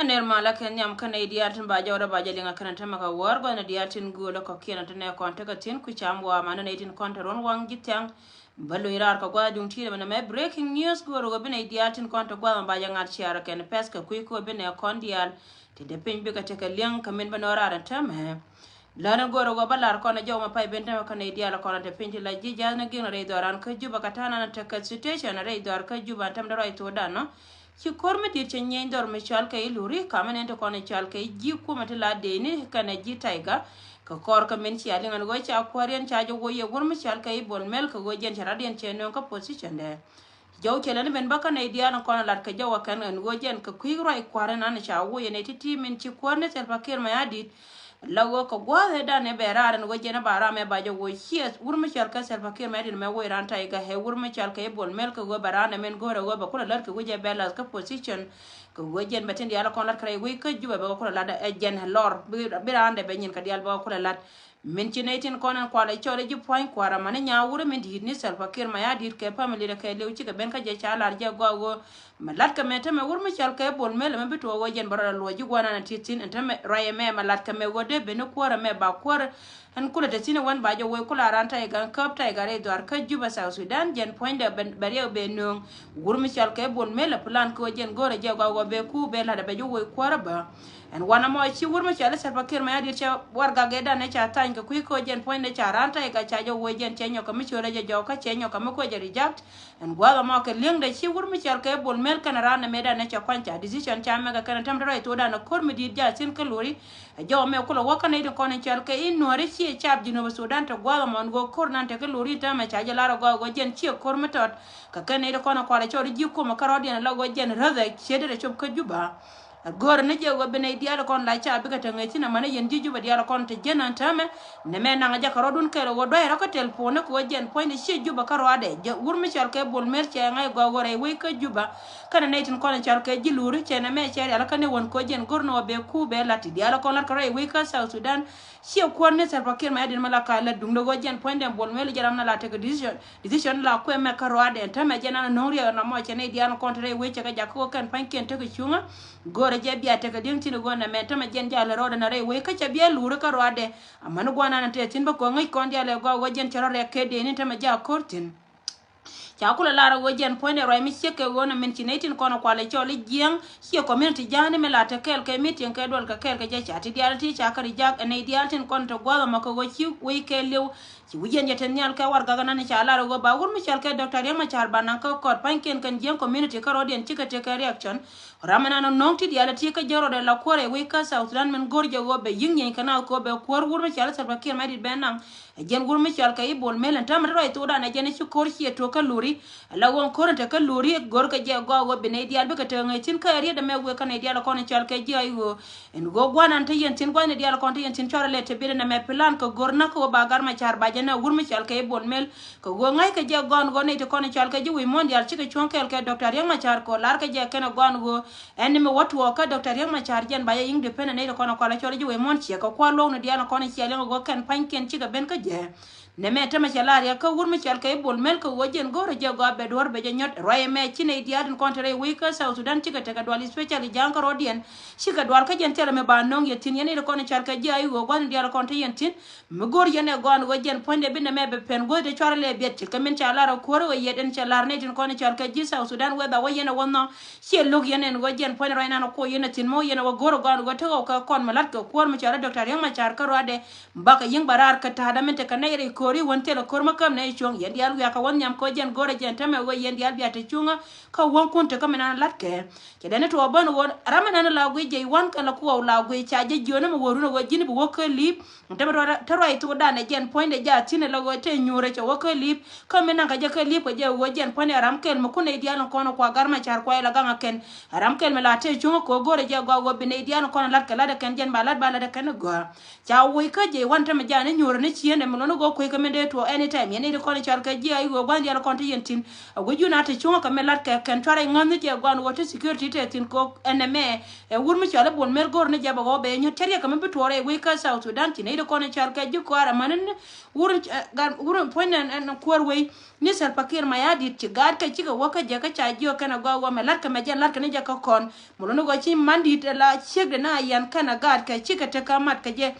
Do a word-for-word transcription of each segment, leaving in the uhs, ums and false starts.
Ner malä kɛ nhiam kä nɛy diaal tin ba jɔwdä ba jɛ liŋ a kɛn a tämɛ kɛ wäär gua̱n a diaal tin göölä kɔ̱kiɛn a tin nɛ kɔn tekɛ thi̱n ku cam wa manɛ nɛy tin kɔn te ruɔ̱n waŋ ji̱ thiaŋ. Bä luny raar kɛ gua̱a̱th duŋ ti̱i̱t ɛmɛ nɛmɛ breaking news göörä ɣöö bi nɛy diaal tin kɔn te gua̱a̱th ɛmɛ ba jɛ ŋa̱t ciaarä kɛn pɛ̈th kɛ kui̱ kɛ ɣöö bi nɛ kɔn diaal. Ti dee piny bikɛ tekɛ liɛŋ kɛ min bä nɔ raar ɛn täämɛ. Lär in go̱o̱rä ɣöö bä lar kɔn a jɔw ma pay ben tämɛ kä nɛy diaal kɔn a te piny ti la ji̱ ja̱a̱th ni gi̱n a rɛy dhɔran kä Juba kɛ ta̱a̱ nan a tekɛ situation a rɛy dhɔr kä Juba ɛn tämɛ dee ruac thokdan nɔ. Ci ko̱r mi di̱i̱t cɛ nyieny dhɔr mi cɔal kɛ i̱ luri ka̱mɛ nɛn ti kɔn i̱ cɔal kɛ i̱ ji̱ kumɛ ti la dee ni kɛnɛ ji̱ tayga. Kɛ kɔr kɛ min cia liŋ ɛn ɣöö ca kuäär yɛn ca jɛ woc yɛ wur mi cɔal kɛ i̱ Bol Mel kɛ ɣöö jɛn cɛ rat yɛn cɛ nööŋ kä position dɛ. Jɔw cɛ lɛ ni ben bä kä nɛy diaal in kɔn a lat kɛ jɔw a kɛn ɛn ɣöö jɛn kɛ kui̱ ruac kua̱r in an ca woc yɛn ɛ ti̱ti̱ min ci kuäär ni Salva Kiir Mayardit. La ɣöö kɛ gua̱a̱th ëëdan ɛ bɛ raar ɛn ɣöö jɛn ɛ ba ram ɛ ba jɛ woc ciɛ wur mi cɔal kɛ Salva Kiir Mayardit mɛ woc raan tayga ɛ wur mi cɔal kɛ i̱ Bol Mel kɛ ɣöö bɛ raan ɛ min go̱o̱rɛ ɣöö bɛ kulɛ lät kɛ wi̱c ɛ bɛ lath kä position. Kɛ ɣöö jɛn bɛ tin diaal kɔn lat kɛ rɛy wec kä Juba bɛ kɛ kulɛ lat ɛ jɛn ɛ lɔr bi, bi raan dɛ bɛ nyin kɛ diaal bɛ kɛ kulɛ lat. Min ci nɛy tin kɔn ɛn kualɛ cɔl i̱ ji̱ pua̱ny kua̱r amäni nyaawurä min di̱i̱t ni Salva Kiir Mayardit kɛ family rɛ kɛ liw cikɛ ben kä jɛ ca lar jɛ gɔaa ɣöö mɛ latkɛ mɛ tämɛ wur mi cɔal kɛ Bol Mel ɛmɛ bi tuɔɔk ɣöö jɛn bɛ rɔɔdɛ luɔc ji̱ gua̱a̱r nan ɛ ti̱t thi̱n ɛn tämɛ ruac ɛmɛ mɛ latkɛ mɛ ɣöö dee ben ni kuäär ɛmɛ ba kuäär ɛn kulɛ te thi̱n ɛ wän ba jɛ woc kula raan tayga ɛn käp tayga rɛy dhɔaar kä Juba South Sudan jɛn puɔ̱nydɛ bɛ, bɛ riɛk bɛ nööŋ. Wur mi cɔal kɛ Bol Mel ɛ plan kɛ ɣöö jɛn go̱o̱rɛ jɛ gɔaa ɣöö bɛ ku bɛ la̱t ɛ bɛ jɛ woc kuäärä bä. Ɛn wanɛ mɔ ci wur mi cɔal i̱ Salva Kiir Mayardit cɛ warɛgak ëëdan ɛ ca thany kɛ kui̱ kɛ ɣöö jɛn puɔ̱nydɛ ca raan tayga ca jɛ woc jɛn cɛ nyɔk kɛ mi cio̱o̱lɛ jɛ jɔw kä cɛ nyɔk kɛ mi kuɛ jɛ reject. Ɛn gua̱a̱th ɛmɔ kɛ li̱eŋdɛ ci wur mi cɔal kɛ Bol Mel kɛnɛ raan ɛmɛ dan ɛ cɛ kuany ca decision ca mɛk ɛ kɛnɛ tɛm te ruac thokdan ɛ ko̱r mi di̱i̱t ja̱ thi̱n kä luri. Ɛ jɔw ɛmɛ kulɛ wä kä nɛy tin kɔn in cɔal kɛ i̱ nuääri ciɛ cap Jinub Sudan te gua̱a̱th ɛmɔ ɛn ɣöö ko̱r nan te kä luri in täämɛ ca jɛ lar ɛ gɔaa ɣöö jɛn ciɛ ko̱r mi tɔt. Kɛ kɛn nɛy ti kɔn in kualɛ cɔl i̱ ji̱ kumɛ kä rɔ̱diɛn ɛ la ɣöö jɛn räth ɛ ciet dee rɛ cop kä Juba. Ɛ go̱o̱rä ni jɛ ɣöö bi nɛy diaal kɔn la ca bikɛ te ŋäc thi̱n amäni yɛn ji̱ Juba diaal kɔn te jiɛn ɛn täämɛ. Nɛmɛ naŋ jɛ kɛ rɔ̱dun kɛl ɣöö duay rɔ kä telephone ni kɛ ɣöö jɛn puɔ̱nydɛ ciɛ Juba kä ruaadɛ jɛ wur mi cɔal kɛ Bol Mel cɛ ŋa̱c gɔaa ɣöö rɛy wec kä Juba. Kɛnɛ nɛy tin kɔn cɔal kɛ ji̱ luri cɛ nɛmɛ cɛ rial kä ni wän kɛ ɣöö jɛn go̱r ni ɣöö bɛ ku bɛ la̱t ti diaal kɔn la̱t kɛ rɛy wec kä South Sudan. Ciɛ kuäär ni Salva Kiir Mayardit mi la ka la duŋdɛ ɣöö jɛn puɔ̱nydɛ Bol Mel jɛ ram na la tekɛ decision. Decision la kuɛ mɛ kä ruaadɛ ɛn täämɛ jɛn an no̱o̱ŋ riɛk na mɔ cɛ nɛy diaal kɔn te rɛy wec cɛ kɛ jak kä ɣöö kɛn pa̱nykiɛn tekɛ cuŋä. Go̱o̱rɛ jɛ bia tekɛ di̱eŋ thi̱n ɣöö nɛmɛ täämɛ jɛn jɛ a lɛ rɔɔdɛ na rɛy wec kä cɛ bia luri kä ruaadɛ. Amäni gua̱a̱r nan tëë thi̱n bä kɔn ŋäc kɔn diaal ɛ gɔaa ɣöö jɛn cɛ rɔ rɛk kɛ dee ni täämɛ jɛ a ko̱r thi̱n. Ca kulɛ lar ɛ ɣöö jɛn puɔ̱nydɛ ruac mi ciek kɛ ɣöö nɛ min ci nɛy tin kɔn ɛ kualɛ cɔl i̱ jiɛŋ. Ciɛ community ja̱a̱ni mi la te kɛɛl kɛ meeting kɛ duɔl kɛ kɛɛl kɛ jɛ ca ti diaal ti ca kä ri jak ɛ nɛy diaal tin kɔn te gua̱a̱th ɛmɔ kɛ ɣöö ci wec kɛ li̱w. Ci wi̱c yɛn jɛ te nhial kɛ warɛgak ɛnan ca lar ɛ ɣöö ba wur mi cɔal kɛ Doctor Riek Machar ba naŋ kä kɔt pa̱nykiɛn kɛn jiɛŋ community kä rɔ̱diɛn cikɛ tekɛ reaction. Ram ɛnan ɛ nöŋ ti diaal ɛ ti kä jɛ rɔɔdɛ la kuäär ɛ wec kä South Sudan min go̱r jɛ ɣöö bɛ yi̱k nyieny kɛ na kɛ ɣöö bɛ kuäär wur mi cɔal i̱ Salva Kiir Mayardit bɛ naŋ. Ɛ jɛn wur mi cɔal kɛ i̱ Bol Mel ɛn täämɛ te ruac thokdan ɛ jɛn i̱ ci ko̱r ciɛ tok kä luri. Ala ɣöö ko̱r in te kä luri go̱r kɛ jɛ gɔaa ɣöö bi nɛy diaal bikɛ te ŋäc thi̱n kä ɛ riet ɛmɛ wëë kä nɛy diaal kɔn in cɔal kɛ ji̱ I O. Ɛn ɣöö gua̱a̱r nan te yɛn thi̱n gua̱a̱r nɛy diaal kɔn te yɛn thi̱n cɔal ɛ lɛ te biet ɛn ɛmɛ plan kɛ go̱r na̱k kä ɣöö ba Gat Macar ba jɛ nɛ wur mi cɔal kɛ i̱ Bol Mel. Kɛ ɣöö ŋa̱ckɛ jɛ gɔaa ɣöö nɛy ti kɔn in cɔal kɛ ji̱ wi̱i̱ muɔ̱ɔ̱n diaal cikɛ cuɔ̱ŋ kɛɛl kɛ Doctor Riek Machar kɛ ɣöö larkɛ jɛ kɛn ɛ gɔaa ɣöö ɛn ni mi wä tuɔɔk kä Doctor Riek Machar jɛn ba jɛ independent nɛy ti kɔn in kɔalɛ cɔl ji̱ wi̱i̱ muɔ̱ɔ̱n ciɛ kɛ kua̱r luɔ̱k ni diaal in kɔn in ciɛ liɛŋ ɛ ɣöö kɛn pa̱nykiɛn cikɛ ben kä jɛ. Nɛmɛ tämɛ cɛ lar yɛ kä wur mi cɔal kɛ i̱ Bol Mel kɛ ɣöö jɛn go̱o̱rä jɛ gɔaa bɛ duɔ̱ɔ̱r bɛ jɛ nyɔt ruac ɛmɛ ci nɛy diaal tin kɔn te rɛy wec kä South Sudan cikɛ tekɛ dual especially ja̱a̱ŋ kä rɔɔdiɛn. Cikɛ dual kä jɛn thilɛ mi ba nöŋ yɛ thi̱n yɛn nɛy ti kɔn in cɔal kɛ ji̱ I O gua̱thni diaal kɔn te yɛn thi̱n. Mi go̱o̱r yɛn ɛ gɔaa ɛn ɣöö jɛn puɔ̱nydɛ bi nɛmɛ bɛ pɛn guäth ti cuarɛ lɛ biɛt ce̱tkɛ min ca lar ɛ kuäärä ɣöö yɛt ɛn cɛ lar nɛy tin kɔn in cɔal kɛ ji̱ South Sudan whether wä yɛn ɛ wä nhɔk. Ciɛ lo̱k yɛn ɛn ɣöö jɛn puɔ̱nydɛ ruac nan ɛ kuɔ yɛn ɛ thi̱n mi wä yɛn ɛ wä go̱o̱r ɛ gɔaa ɛn ɣöö te ɣɔw kɛ kɔn mi la̱t kɛ kuäär mi cɔal ɛ Doctor Riek Machar kä ruaadɛ. Bakɛ yi̱ŋ ba raar kä ta̱a̱da min tekɛ nɛy rɛy ko̱ri wän thilɛ ko̱r mi käm nɛy cuɔ̱ŋ yɛn diaal wiakɛ wä nhiam kɛ ɣöö jɛn go̱o̱rɛ jɛn tämɛ ɣöö yɛn diaal bia te cuŋä. Kä wäŋkun tekä mi nan la̱tkɛ. Cɛ dɛn i̱ tuɔɔk bän ɣöö ram mi nan la guic jɛ i̱ wan kɛn la kuɔw la guic ca jɛ jiöönä mi wä run ɛ ɣöö ji̱n bi wä kä li̱i̱p. Te mi te ruac thokdan ɛ jɛn puɔ̱nydɛ jaa thi̱n ɛ la ɣöö te nyuurɛ cɛ wä kä li̱i̱p. Kä mi naŋ kɛ jɛ kä li̱i̱p kɛ jɛ ɣöö jɛn puɔ̱nydɛ ram kɛl mi kun nɛy diaal in kɔn ɛ kua Gat Macar kua ilɛ gaŋ ɛ kɛn. Ram kɛl mi la te cuŋä kɛ ɣöö go̱o̱rɛ jɛ gɔaa ɣöö bi nɛy diaal in kɔn ɛ la̱t kɛ la̱t ɛ kɛn jɛn ba la̱t ba la̱t ɛ kɛn ɛ gɔaa. Ca woc kä jɛ i̱ wan te mi jaa ni nyuurɛ ni cieen dɛ mi luɔ̱n i̱ ɣöö kueckɛ Mɛn dee tuɔɔk anytime, yɛn i̱ ti kɔn i̱ cɔal kɛ ji̱ a i̱ ɣöö gua̱n diaal kɔn ti yɛn tin. A wi̱c yun a ti cuŋä kɛ mɛ la̱t kɛ kɛn cuarɛ ŋäth ni jɛ gua̱n ɣöö ti security tɛ tin kok ɛn ɛmɛ. Ɛ wur mi cɔal i̱ Bol Mel go̱r ni jɛ bɛ ɣɔw bɛ nyɔt cɛ riɛk kɛ mi bi tuɔɔk rɛy wec kä South Sudan tin. I̱ ti kɔn i̱ cɔal kɛ ji̱ kɔaar ɛmän ni wur, ɛ, gat, wur puɔ̱ny nɛn ɛn kuäär wec ni Salva Kiir Mayardit ci gaat kɛ cikɛ wä kä jɛ kä ca jiök kɛn a gɔaa wä mɛ la̱t kɛ mɛ jɛ la̱t kɛ ni jɛ kä kɔn. Mɛ luni gɔɔ ci mandit la ciekdɛ na yɛn kɛn a gaat kɛ cikɛ tek kä mat kɛ jɛ.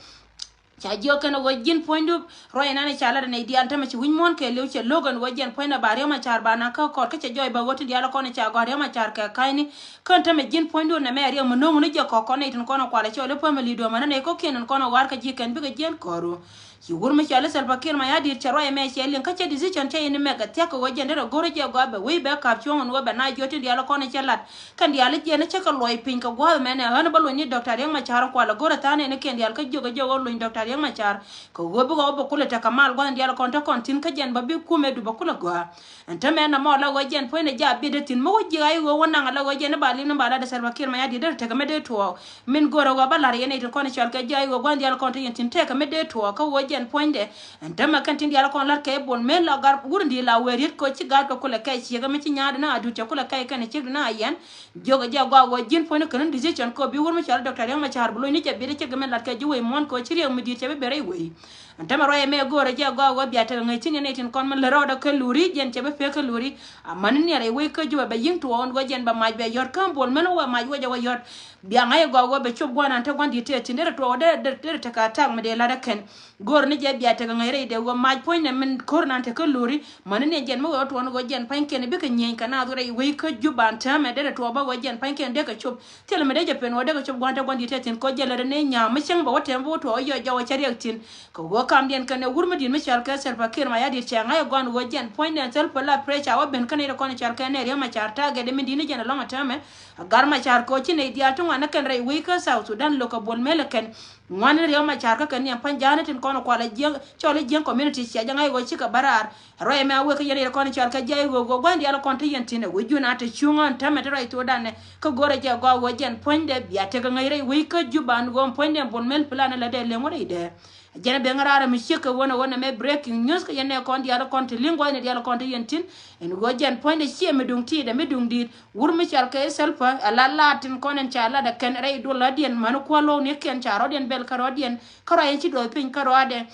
Ca jiök kɛn ɣöö ji̱n puɔ̱nydu ruac nan ca lat nɛy diaal tämɛ ci wi̱c muɔ̱ɔ̱n kɛɛliw cɛ lo̱k ɛn ɣöö jɛn puɔ̱nydɛ ba Riek Machar ba naŋ kä kɔɔr kä cɛ jɔɔc bä ɣöö tin diaal kɔn ca gɔ̱a̱r Riek Machar kɛ ka̱cni. Kän tämɛ ji̱n puɔ̱nydu nɛmɛ Riek mi no̱o̱ŋ ni jɛ kɔk kɔn nɛy tin kɔn kualɛ cɔl i̱ family du mänä nɛy kɔ̱kiɛn in kɔn ɣɔ̱a̱r kä ji̱ kɛn bikɛ jiɛn kɔɔru. Ci wur mi cɔal i̱ Salva Kiir Mayardit cɛ ruac ɛmɛ cɛ liŋ kä cɛ decision cɛ in mɛk ɛ thia̱k kɛ ɣöö jɛn derɛ go̱r jɛ gɔaa bɛ wec bɛ ka̱p cuɔ̱ŋ in ɣöö bɛ na jiɔt tin diaal kɔn cɛ lat. Kɛn diaal i̱ jiɛn i̱ cä kɛ luɔc piny kɛ gua̱a̱th mɛn ɛ ɣän bä luny ni Doctor Riek Machar kualɛ go̱rɛ tha̱a̱n ɛn i̱ kɛn diaal kä jiök ɛ jiök ɣä luny Doctor Riek Machar. Kɛ ɣöö bikɛ ɣä bɛ kulɛ tekɛ mal gua̱a̱th in diaal kɔn te kɔn thi̱n kä jɛn bä bi kumɛ du bä kulɛ gɔaa. Ɛn te mɛn ɛmɔ la ɣöö jɛn puɔ̱nydɛ jaak bi̱i̱dɛ thi̱n mi wä ji̱ ɣa̱c ɣöö wä naŋ la ɣöö jɛn i̱ ba li̱m ni ba la dee Salva Kiir Mayardit derɛ tekɛ mi dee tuɔɔk. Min go̱rɛ ɣöö bä la̱r yɛn i̱ tin kɔn i̱ cɔal kɛ ji̱ ɣa̱c ɣöö gua̱a̱th in diaal kɔn te yɛn thi̱n tekɛ mi dee tuɔɔk kä ɣöö jɛn puɔ̱nydɛ. Ɛn tämɛ kɛn tin diaal kɔn la̱t kɛ Bol Mel la gar wur in di̱i̱t la wee riet kɛ ɣöö ci gaat kɛ kulɛ kɛc ciek ɛmɛ ci nyaatdɛ ni a duut cɛ kulɛ kɛc kɛn ciekdɛ ni a yɛn. Jiök ɛ jɛ gɔaa ɣöö ji̱n puɔ̱nyni kän in decision kɛ ɣöö bi wur mi cɔal i̱ Doctor Riek Machar bi lo̱cni jɛ bi̱i̱t ciek ɛmɛ la̱t kɛ ji̱ wec muɔ̱ɔ̱n kɛ ɣöö ci Riek mi di̱i̱t cɛ bi ben rɛy wec. Ɛn tämɛ ruac ɛmɛ go̱o̱rɛ jɛ gɔaa ɣöö bia tekɛ ŋäc thi̱n yɛn i̱ tin kɔn mi lät rɔɔdɛ kä Luri jɛn cɛ bi pek kä Luri. Amäni niɛr rɛy wec kä Jubɛ bɛ yi̱ŋ tuɔɔk ɛn ɣöö jɛn bɛ mac bɛ yɔ̱t kä Bol Mel wä mac wecɛ wä yɔ̱t. Bia ŋa̱c ɛ gɔaa ɣöö bɛ cop gua̱n an te gua̱n di̱i̱t tëë thi̱n derɛ tuɔɔk derɛ derɛ tekɛ attack mi dee la̱t ɛ kɛn. Go̱r ni jɛ bia tekɛ ŋäc rɛy dee ɣöö mac puɔ̱ny nɛ min ko̱r nan te kä Luri. Mäni ni jɛn mi ɣöö tuɔɔn ɣöö jɛn pa̱ny kɛn bikɛ nyieny kɛ naath rɛy wec kä Juba an täämɛ derɛ tuɔɔk bä ɣöö jɛn pa̱ny kɛn dee kɛ cop. Thilɛ mi dee jɛ pen ɣöö dee kɛ cop gua̱n te gua̱n di̱i̱t tëë thi̱n kɔ jɛ lät ni nyaam mi cäŋ bɛ wä tɛm bä wä tuɔɔk ɣöö jɔwä cä riɛk thi̱n. Kɛ ɣöö kamdiɛn kɛn ɛ wur mi di̱i̱t mi cɔal kɛ Salva Kiir Mayardit cɛ ŋa̱c ɛ gɔan ɣöö jɛn puɔ̱nydɛn thil pä la pressure wä ben kä nɛy ti kɔn cɔal kɛ nɛy Riek Machar target mi di̱i̱t ni jɛn ɛ lɔŋ ɛ täämɛ. Ɛ gar Machar kɛ ɣöö ci nɛy diaal ti ŋuan ni kɛn rɛy wec kä South Sudan lo̱k kɛ Bol Mel ɛ kɛn. Ŋuan ni Riek Machar kä kɛn ni ɛn pa̱ny ja̱a̱ni tin kɔn kualɛ jiäk cɔl i̱ jiäk community cia jɛ ŋa̱c ɣöö cikɛ bä raar. Ruac ɛmɛ a wek kä yɛn i̱ kɔn cɔal kɛ jiac i̱ ɣöö ɣöö gua̱n diaal kɔn te yɛn tin ɛ wi̱c jun a te cuŋ ɣän täämɛ te ruac thokdan ɛ. Kä go̱rɛ jɛ gɔaa ɣöö jɛn puɔ̱nydɛ bia tekɛ ŋäc rɛy wec kä Juba ɛn ɣöö puɔ̱nydɛ Bol Mel plan ɛ lätdɛ leŋ wä rɛydɛ. Jɛn ɛ ben ŋäraar ɛmɛ ciek kɛ ɣöö nɛ ɣöö nɛ mɛ breaking news kä yɛn nɛ kɔn diaal kɔn te li̱ŋ gua̱n diaal kɔn te yɛn tin. Ɛn ɣöö jɛn puɔ̱nydɛ ciɛ mi duŋ ti̱i̱t ɛ mi duŋ di̱i̱t. Wur mi cɔal kɛ i̱ Salva ɛ la laat tin kɔn ɛn ca lat ɛ kɛn rɛy duɔl lätdiɛn mäni kuäär lo̱w ni kɛn ca rɔ̱diɛn bɛl kä rɔ̱diɛn. Kä ruac ɛn ci duɔth piny kä ruaadɛ.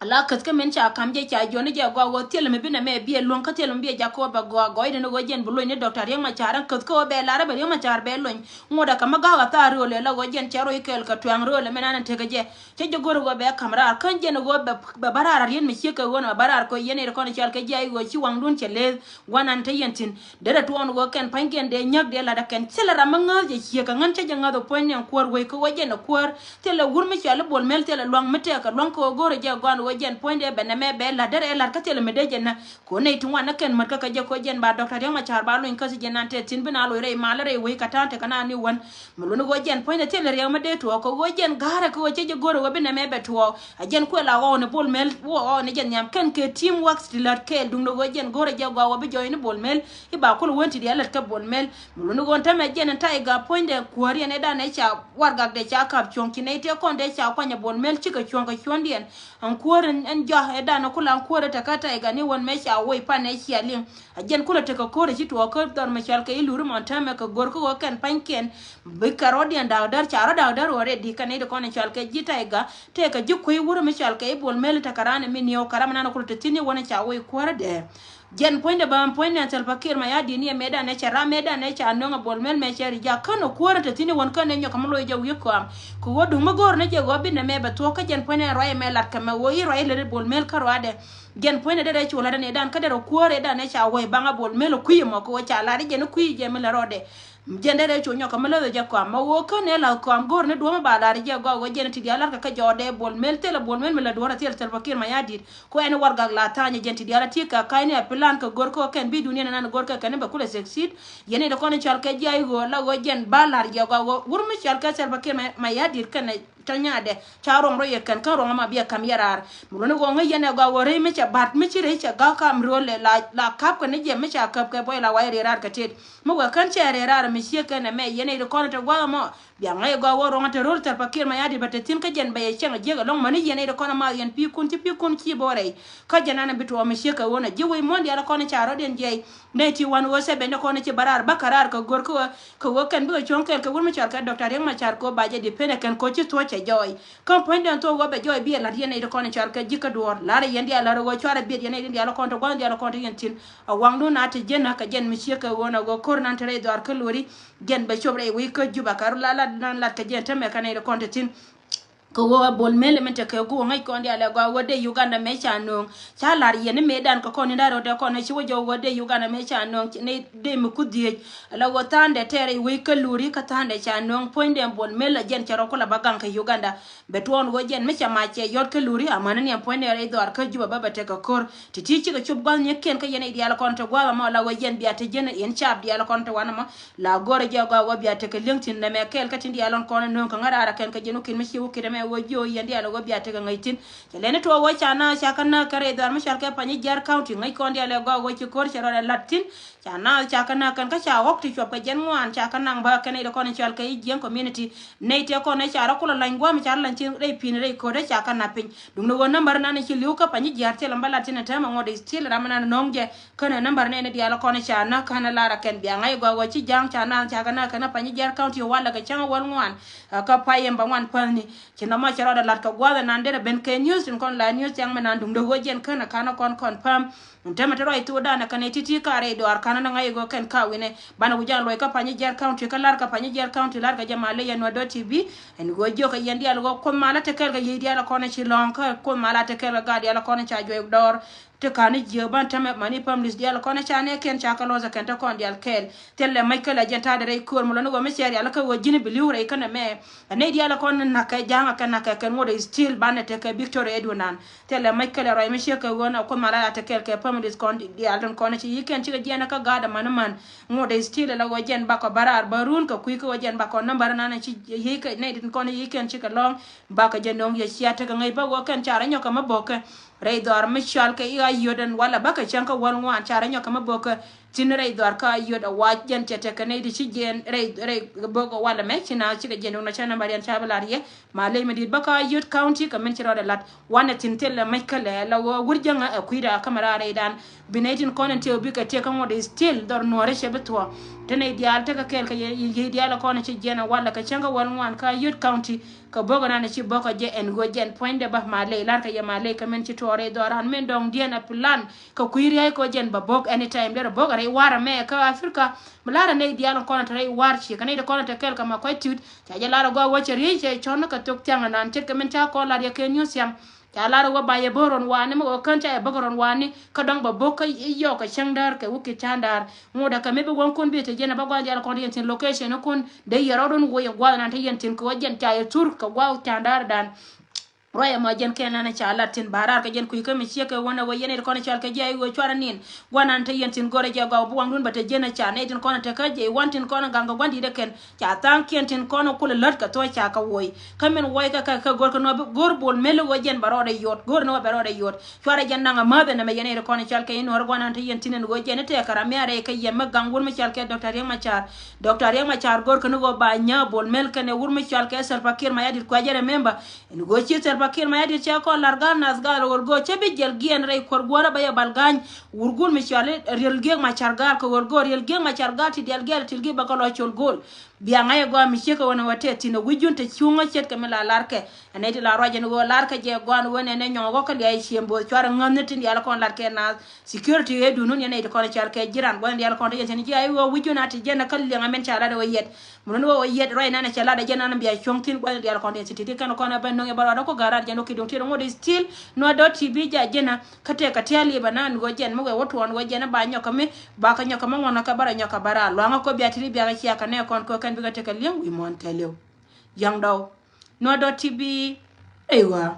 Ala käth kä min ca ka̱m jɛ ca jiɔni jɛ gɔaa ɣöö thilɛ mi bi nɛmɛ biɛ luäŋ kä thilɛ mi biɛ jak kɛ ɣöö bɛ gɔaa gɔɔydɛ ni ɣöö jɛn bi luny ni Doctor Riek Machar ɛn käth kä ɣöö bɛ lar ɛ bɛ Riek Machar bɛ luny. Ŋuɔ̱t ɛ kä mi ga̱a̱k a thaar rööl ɛ la ɣöö jɛn cɛ rɔy kɛɛl kɛ tuɛŋ rööl ɛ min an ɛn tekɛ jɛ. Cä jɛ go̱r ɣöö bɛ ka̱m raar kä jɛn ɣöö bɛ, bɛ bä raar a riet mi ciek kɛ ɣöö nɛ bä raar kɛ ɣöö yɛn ɛ ri kɔn cɔal kɛ jiac ɣöö ci waŋdun cɛ leth. Gua̱n an te yɛn thi̱n. Derɛ tuɔɔn ɣöö kɛn pa̱nykiɛn dee nyäk dee lat ɛ kɛn. Thilɛ ram mi ŋääth jɛ ciek kɛ ŋän cä jɛ ŋäth ɛ puɔ̱ny ni ɛn kuäär wec kɛ ɣöö jɛn ɛ kuäär. Thilɛ wur mi cɔal i̱ Bol Mel thilɛ luaŋ mi tɛɛk kɛ luaŋ kɛ ɣöö go̱o̱rɛ jɛ gɔaan ɣöö jɛn puɔ̱nydɛ bɛ nɛmɛ bɛ la̱t derɛ ɛ la̱t kä thilɛ mi dee jɛ nä. Kɛ ɣöö nɛy ti ŋuan ni kɛn mät kä kɛ jɛ kɛ ɣöö jɛn ba Doctor Riek Machar ba luny kä thi̱n jɛn an te thi̱n bi na loc rɛy mal rɛy wec kɛ ta̱a̱n tekɛ na ni wän. Mi luni ɣöö jɛn puɔ̱nydɛ thilɛ riɛk mi dee tuɔɔk kɛ ɣöö jɛn ga̱rɛ kɛ ɣöö cɛ jɛ go̱o̱rɛ ɣöö bi nɛmɛ bɛ tuɔɔk. A jɛn kuɛ la ɣɔw ni Bol Mel wä ɣɔw ni jɛn nhiam kɛn kɛ team work ti lät kɛɛl duŋdɛ ɣöö jɛn go̱o̱rɛ jɛ gɔaa ɣöö bi jɔɔy ni Bol Mel. I̱ ba kul wän ti diaal lät kä Bol Mel. Mi luni ɣöö tämɛ jɛn in Tiger puɔ̱nydɛ kuäär yɛn ɛ danɛ ca warɛgakdɛ ca kap cuɔ̱ŋ ci nɛy tëë kɔn dee ca kuany ɛ Bol Mel cikɛ cuɔ̱ŋ kɛ cuɔ̱ŋdiɛn. Ɛn kuäär in, in jɔak ɛ danɛ kula ɛn kuäär ɛ tekɛ Tiger ni wän mëë ca woc pan ɛ cia liŋ. A jɛn kulɛ tekɛ ko̱r ɛ ci tuɔɔk kä dhɔr mi cɔal kɛ i̱ Luri mɔn täämɛ kɛ go̱r kä ɣöö kɛn pa̱nykiɛn. Bikɛ rɔ̱diɛn da̱k däär ca rɔ̱ da̱k däär ɣöö rɛɛdi kɛn nɛy ti kɔn in cɔal kɛ ji̱ Tiger. Tëëkɛ ji̱ kui̱ wur mi cɔal kɛ i̱ Bol Mel tekɛ raan ɛ mi niɛw kɛ ram mi nan kulɛ te thi̱n i̱ wän in ca woc kuäär dee. Jɛn puɔ̱nydɛ bä puɔ̱nydɛ Salva Kiir Mayardit ni ɛ mëëdan ɛ cɛ ram mëëdan ɛ ca nöŋ ɛ Bol Mel mɛ cɛ ri jak kän ɛ kuäär in te thi̱n i̱ wän kän ɛ nyɔk kɛ mi loc jɛ wi̱i̱ kɔam. Kɛ ɣöö duŋ mi go̱o̱r ni jɛ ɣöö bi nɛmɛ bɛ thuɔ̱k kä jɛn puɔ̱nydɛ ruac ɛmɛ lat kɛ mɛ ɣöö i̱ ruac lät i̱ Bol Mel kä ruaadɛ. Jɛn puɔ̱nydɛ derɛ cu lat ɛn ëëdan kä derɛ kuäär ëëdan ëë ca wec baŋ a Bol Mel ɛ kui̱ ɛmɔ kɛ ɣöö ca lat i̱ jɛn i̱ kui̱ jɛ mi lät rɔɔdɛ. Jɛn derɛ cu nyɔk kɛ mi läth ɛ jɛ kɔam mɛ ɣöö kä nɛ la kɔam go̱r ni duɔ̱ɔ̱m ba lar ɛ jɛ gɔaa ɣöö jɛn ti diaal lar kɛ kä jɔɔdɛ Bol Mel thilɛ Bol Mel mi la duɔ̱ɔ̱r a thil Salva Kiir Mayardit. Kɛ ɛn warɛgak la tha̱a̱ny ɛ jɛn ti diaal a ti kɛ ka̱ny ni a plan kɛ go̱r kä kɛn bi duniya nan go̱r kɛ kɛn bɛ kulɛ succeed. Yɛn i̱ dee kɔn i̱ cɔal kɛ jiay ɣöö la ɣöö jɛn ba lar jɛ gɔaa ɣöö wur mi cɔal kɛ Salva Kiir Mayardit kɛn ɛ Ca nyaadɛ ca ruɔŋ rɔ yɛ kɛn kä ruɔŋ ama biɛ kam yɛ raar. Mi ruɔni ɣɔŋ ŋäc yɛn ɛ gɔaa ɣöö rɛy mi cɛ ba̱t mi ci rɛy cɛ ga̱k kam riöl lɛ la la kap kɛ ni jɛ mi ca käp kɛ buɔy la wayɛ rɛy raar kɛ tet. Mi wɛ kän cɛ rɛy raar mi ciek kɛn ɛmɛ yɛn ɛ ri kɔn ɛ te gua̱th ɛmɔ. Bia ŋäc ɛ gɔaa ɣöö ruɔŋ ɛ te ro̱l Salva Kiir Mayardit bɛ te thi̱n kä jɛn bɛ yɛ cäŋ ɛ jiäk ɛlɔ̱ŋ mäni yɛn ɛ ri kɔn ɛ math yɛn pi̱i̱ kun ci pi̱i̱ kun ci bo̱o̱ rɛy. Kä jɛn an ɛ bi tuɔɔk mi ciek kɛ ɣöö nɛ ji̱ wec muɔ̱ɔ̱n diaal ɛ kɔn ɛ ca rɔ̱diɛn jiɛc. Nɛy ti wan ɣöö sɛ ben dee kɔn ci bä raar bä kä raar kɛ gör kä ɣöö kɛ ɣöö kɛn bikɛ cuɔ̱ŋ kɛɛl kɛ wur mi cɔal kɛ Doctor Riek Machar kɛ ɣöö ba jɛ depend ɛ kɛn kɛ ɣöö ci thuɔ̱c cɛ jɔɔy. Kä puɔ̱nydɛn thuɔ̱k ɣöö bɛ jɔɔy bi ɛ la̱t yɛn nɛy ti kɔn cɔal kɛ ji̱ kä duɔ̱ɔ̱r la̱rɛ yɛn diaal la̱rɛ ɣöö cuarɛ biet yɛn nɛy ti diaal kɔn ti gua̱n diaal kɔn ti yɛn thi̱n. A waŋdu na ti ji̱n na kɛ jɛn mi ciek kɛ ɣöö na ɣöö ko̱r nan ti rɛy dhɔaar kä luɔ̱ri. Jɛn bɛ cop rɛy wec kä Juba kɛ ru la lat nan lat kɛ jɛn tämɛ kɛ nɛy ti kɔn ti thi̱n. Kɛ ɣöö ɛ Bol Mel min te kɛ guɔ ŋäc kɔn diaal ɛ gɔaa ɣöö dee Uganda mɛ ca nööŋ. Ca la̱r yɛn ni mëëdan kɛ kɔn in da̱r rot ɛ kɔn ɛ ci wä jɔw ɣöö dee Uganda mɛ ca nööŋ ni dee mi kuth dhieec. Ala ɣöö tha̱a̱ndɛ tɛɛr i̱ wec kä luuri kä tha̱a̱ndɛ ca nööŋ puɔ̱nydɛ Bol Mel ɛ jɛn cɛ rɔ kulɛ bä gaŋ kɛ Uganda. Bɛ tuɔɔn ɣöö jɛn mi cɛ mac cɛ yɔt kä luuri amäni ni ɛn puɔ̱nydɛ rɛy dhɔaar kä Juba bä bɛ tekɛ ko̱r. Ti ti cikɛ cop gua̱th ni kiɛn kä yɛn i̱ diaal kɔn te gua̱th ɛmɔ la ɣöö jɛn bia te jɛn in caap diaal kɔn te wanɛ mɔ. La go̱rɛ jɛ gɔaa wä bia tekɛ li̱eŋ thi̱n nɛmɛ kɛɛl kä tin diaal ɣän kɔn ɛ nööŋ kä ŋäraarä kɛn kä jɛn wä ki̱n mi ci wä ki̱t ɛmɛ wä jiö yɛn diaal wä bia tekɛ ŋäc thi̱n. Cɛ lɛni tuɔɔk wä ca naath ca kä näk kɛ rɛy dhɔaar mi cɔal kɛ Panyijiar County ŋäc kɔn diaal ɛ gɔaa wä ci ko̱r cɛ rɔɔdɛ la̱t thi̱n. Ca naath ca kä näk kɛn kä ca ɣɔ̱k ti cuɔp kɛ jɛn ŋuan ca kä naŋ bä kɛn nɛy ti kɔn ɛ cɔal kɛ i̱ Jiɛŋ community. Nɛy tëë kɔn ɛ ca rɔ kulɛ lany gua̱a̱m ca rɔ lany thi̱n rɛy pi̱n rɛy ko̱dä ca kä na̱p piny. Duŋni ɣöö nambär nan ci li̱w kä Panyijiar thilɛ bä la̱t thi̱n ɛ täämɛ ŋuɔ̱t i̱ thil ram nan nɔ̱ŋ jɛ. Känɛ nambär nɛn diaal kɔn ca nä känɛ lar a kɛn bia ŋa̱c gɔaa ɣöö ci ja̱a̱ŋ ca naath ca kɛ nä kɛn a Panyijiar County walɛ kɛ cäŋ a wäl ŋuan. Kä pay ɛn bä ŋuan päthni ci nɔmɔ cɛ rɔɔdɛ la̱t kɛ gua̱th ɛnan derɛ ben kɛ news tin kɔn la news thiaŋ mi nan duŋdɛ ɣöö jɛn känɛ ka̱n a kɔn confirm. Ɛn tämɛ te ruac thokdan ɛ kɛn ɛ ti̱ti̱ ka rɛy dɔaar ka̱n a nä ŋa̱c ɣöö kɛn ka wi̱nɛ banɛ wi̱c an luɔc kä Panyijiar County kä lar kɛ Panyijiar County lar kɛ jɛ malɛ yɛn nuɛ dɔ̱ T V. Ɛn ɣöö jiökɛ yɛn diaal ɣöö Kuoth mal a te kɛɛl kɛ yiëë diaal a kɔn a ci lɔ̱ŋ kä Kuoth mal a te kɛɛl kɛ gaat diaal a kɔn a ca juɔc dɔɔr. Ti ka̱n i̱ jiääk ban tämɛ mani families diaal kɔn i̱ ca nɛɛkiɛn ca kɛ lɔth ɛ kɛn te kɔn diaal kɛɛl. Thilɛ mac kälɛ jɛn ta̱a̱dɛ rɛy köör mi lɔni ɣöö mi cɛ rial kä ɣöö ji̱n i̱ bi li̱w rɛy känɛ mɛ. Ɛ nɛy diaal kɔn i̱ na̱kɛ ja̱a̱ŋ ɛ kɛn na̱kɛ kɛn ŋot i̱ still banɛ tekɛ Victoria Edwin an. Thilɛ mac kälɛ ruac mi ciek kɛ ɣöö na Kuoth mal a te kɛɛl kɛ families kɔn diaal tin kɔn i̱ ci yi̱kiɛn cikɛ jiɛn kä gaat ɛ man i̱ man. Ŋot i̱ still ɛ la ɣöö jɛn bakɔ bä raar bä run kɛ kui̱ kä ɣöö jɛn bakɔ nambär nan i̱ ci yi̱kɛ nɛy tin kɔn i̱ yi̱kiɛn cikɛ lɔ̱ŋ. Bakɛ jɛ nöŋ yɛ cia tekɛ ŋäc bä ɣöö kɛn ca rɔ nyɔkɛ mi bo̱kɛ. Rɛy dhɔaar mi cɔal kɛ i̱ Ayod ɛn walɛ bä kɛ cäŋ kä wäl ŋuan ca rɔ nyɔk kɛ mi bo̱kɛ. Tin rɛy dhɔaar kä Ayod ɛ wac jɛn cɛ tekɛ nɛy ti ci jiɛn rɛy rɛy bo̱k walɛ mɛ ci na cikɛ jiɛn duŋ na cä nambär yɛn ca bi lar yɛ. Ma lec mi di̱i̱t bä kä Ayod County kɛ min ci rɔɔdɛ la̱t wanɛ thi̱n thilɛ mec kälɛ la ɣöö wur jäŋä ɛ kui̱da kä mi raar rɛydan. Bi nɛy tin kɔn in tiɛw bikɛ tiɛk kä ŋuɔ̱t i̱ still dhɔr nuɔ̱ɔ̱rä cɛ bi thuɔ̱ɔ̱. Te nɛy diaal tekɛ kɛɛl kɛ yiëë diaal ɛ kɔn ci jiɛn ɛ walɛ kɛ cäŋ kä wäl ŋuan kä Ayod County. Kɛ bo̱k ɛnan ci bo̱k ɛ jɛ ɛn ɣöö jɛn puɔ̱nydɛ bä maley la̱rkɛ yɛ maley kɛ min ci tuɔɔr rɛy dhɔran min dɔ̱ŋ diɛn ɛ plan kɛ kui̱ ria̱c kɛ ɣöö jɛn bä bo̱k anytime derɛ bo̱k ɛ rɛy warɛ mɛ kä Africa. Mi la̱rɛ nɛy diaal kɔn ɛ te rɛy war ci kɛ nɛy ti kɔn ɛ te kɛl kɛ ma kuac ti̱t ca jɛ lar ɛ gɔaa wä cɛ riec cɛ cɔn ni kɛ thok thiaŋ ɛnan ce̱tkɛ min ca kɔn lar yɛ kɛ news thiaŋ. Ca lar ɛ wä ba yɛ bo̱k rɔn wani mi ɣöö kän ca yɛ bo̱k rɔn wani kä dɔ̱ŋ bä bo̱k kä yɔk kɛ cäŋ däär kɛ wä ki̱t ca̱n däär. Ŋot ɛ kɛ mi bi wäŋkun bi te jɛn ɛ bä gua̱n diaal kɔn ti yɛn thi̱n location kun dee yɛ rɔɔdun wä yɛ gua̱th nan te yɛn thi̱n kɛ wä jɛn ca yɛ thur kɛ gua̱th ca̱n däär dan. Ruac ɛmɔ jɛn kɛn nan ca lat thi̱n ba raar kɛ jɛn kui̱ kä mi ciek kɛ wänɛ wä yɛn ɛ ti kɔn cɔal kɛ ji̱ a i̱ wee cuarɛ nin. Gua̱n nan te yɛn thi̱n go̱rɛ jɛ gɔw bi waŋdun bä te jɛn ɛ ca nɛy tin kɔn ɛ te kä jɛ i̱ wan tin kɔn ɛ gaŋ kɛ gua̱n di̱t ɛ kɛn. Ca tha̱a̱ŋkiɛn tin kɔn kulɛ lät kɛ thuɔ̱c ca kɛ wuɔ̱c. Kä min wuɔ̱c kɛ kɛ kɛ go̱r kɛ nɔ bi go̱r Bol Mel i̱ ɣöö jɛn bɛ rɔɔdɛ yot. Go̱r ni wä bɛ rɔɔdɛ yot. Cuarɛ jɛn naŋ ɛ mäth ɛn ɛmɛ yɛn ɛ ri kɔn ɛ cɔal kɛ i̱ nuɔ̱ɔ̱r gua̱n an te yɛn tin ɛn ɣöö jɛn i̱ tɛɛkɛ ram mi a rɛy kɛ yɛm mi gaŋ wur mi cɔal kɛ Doctor Riek Machar. Doctor Riek Machar go̱r kɛn i̱ ɣöö ba nyääk Bol Mel kɛnɛ wur mi cɔal kɛ Salva Kiir Mayardit kuɛ jɛ remember. Ɛn ɣöö ci Salva Kiir Mayardit cɛ kɔn la̱r ga̱a̱l nath ga̱a̱l ɣöl go̱o̱r cɛ bi jiɛl giɛn rɛy kuɔr guɔ̱rä bɛ yɛ bal ga̱a̱ny. Wur gun mi cɔal i̱ Riel Giek Machar ga̱a̱l kɛ ɣöl go̱o̱r Riel Giek Machar ga̱a̱l ti diaal giɛl til gi̱ bɛ kɛ lɔ col go̱o̱l. Bia ŋa̱c ɛ gɔaa mi ciek kɛ ɣöö nɛ wä tɛth thi̱n ɛ wi̱c jun te cuŋä ce̱tkɛ mi la larkɛ. Ɛ nɛy ti la ruac ɛn ɣöö larkɛ jɛ gɔaa ni ɣöö nɛn ɛ nyɔk ɣɔ̱k kä lia̱a̱ ciëŋ bo̱o̱th cuarɛ ŋäthni tin diaal kɔn latkɛ naath. Security ëë duundun yɛn nɛy ti kɔn ɛ cal kɛ ji̱ ran gua̱thni diaal kɔn te yɛn thi̱n ji̱ a i̱ ɣöö wi̱c jun a ti jɛn ɛ kä liɛŋ ɛmɛn ca lat ɛ ɣöö yɛt. Mun ni ɣöö ɣöö yɛt ruac nan ɛ cɛ lat ɛ jɛn nan bia cuɔ̱ŋ thi̱n gua̱thni diaal kɔn te yɛn thi̱n ti̱ti̱ kɛn kɔn ɛ ben no̱ŋ yɛ bä ruac ɛ ku ga̱r rat jɛn wä ki duŋ ti̱t ɛ ŋot i̱ still nuɔ̱t dɔ̱ ti bi jac jɛn ɛ. Kä tëëkɛ tia̱a̱ li̱pɛ na ɛn ɣöö jɛn mi wee wä tuɔɔn ɣöö jɛn i̱ ba nyɔk kä mi ba kä nyɔk kä mi ŋuɔ̱n kä bä rɔ nyɔk kä bä raar luaŋä kä bia ti̱ti̱ bia kä cia kä nɛ kɔn kä kɛn bikɛ tekɛ li̱eŋ wi̱i̱ muɔ̱ɔ̱n thɛliw. Yaŋ dɔw nuɔ̱t dɔ̱ ti bi ey ɣɔaa.